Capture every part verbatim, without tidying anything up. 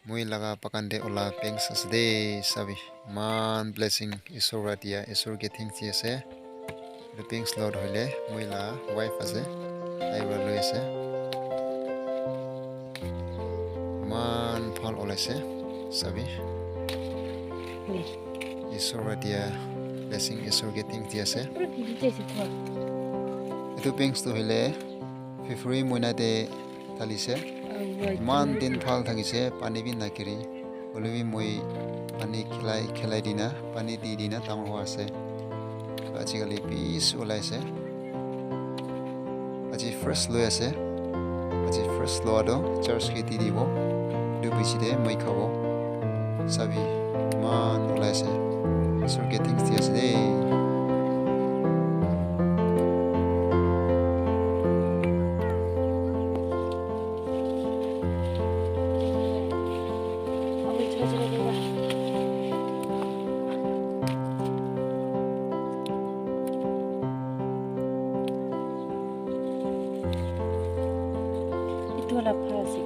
Moi laga bagan te ola beans ase de, sabi. Iman blessing Isor para dia, Isor ke thanks di ase. Etu beans lot hoile moi la wife ase, tai para loi ase. Iman bhal olaise, sabi. Isor para dia blessing, Isor ke thanks di ase. Etu beans tu hoile February moina te dalise. Iman din bhal thakise, pani bi nagiri. Hoile bi moi pani khilai, khilai dina, pani di dina dangor hoi ase. Ajikali bishi olaise. Aji first loi ase. Aji first loa toh church ke di dibo. Etu piche te moi khabo. Sabi, iman olaise. Isor ke thanks di ase de. Etu wala bhal ase.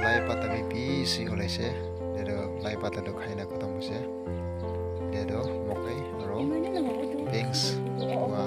Lai pata bi bishi olaise. Etu lai pata tu khai na khatam hoise. Etu mokai aro beans wa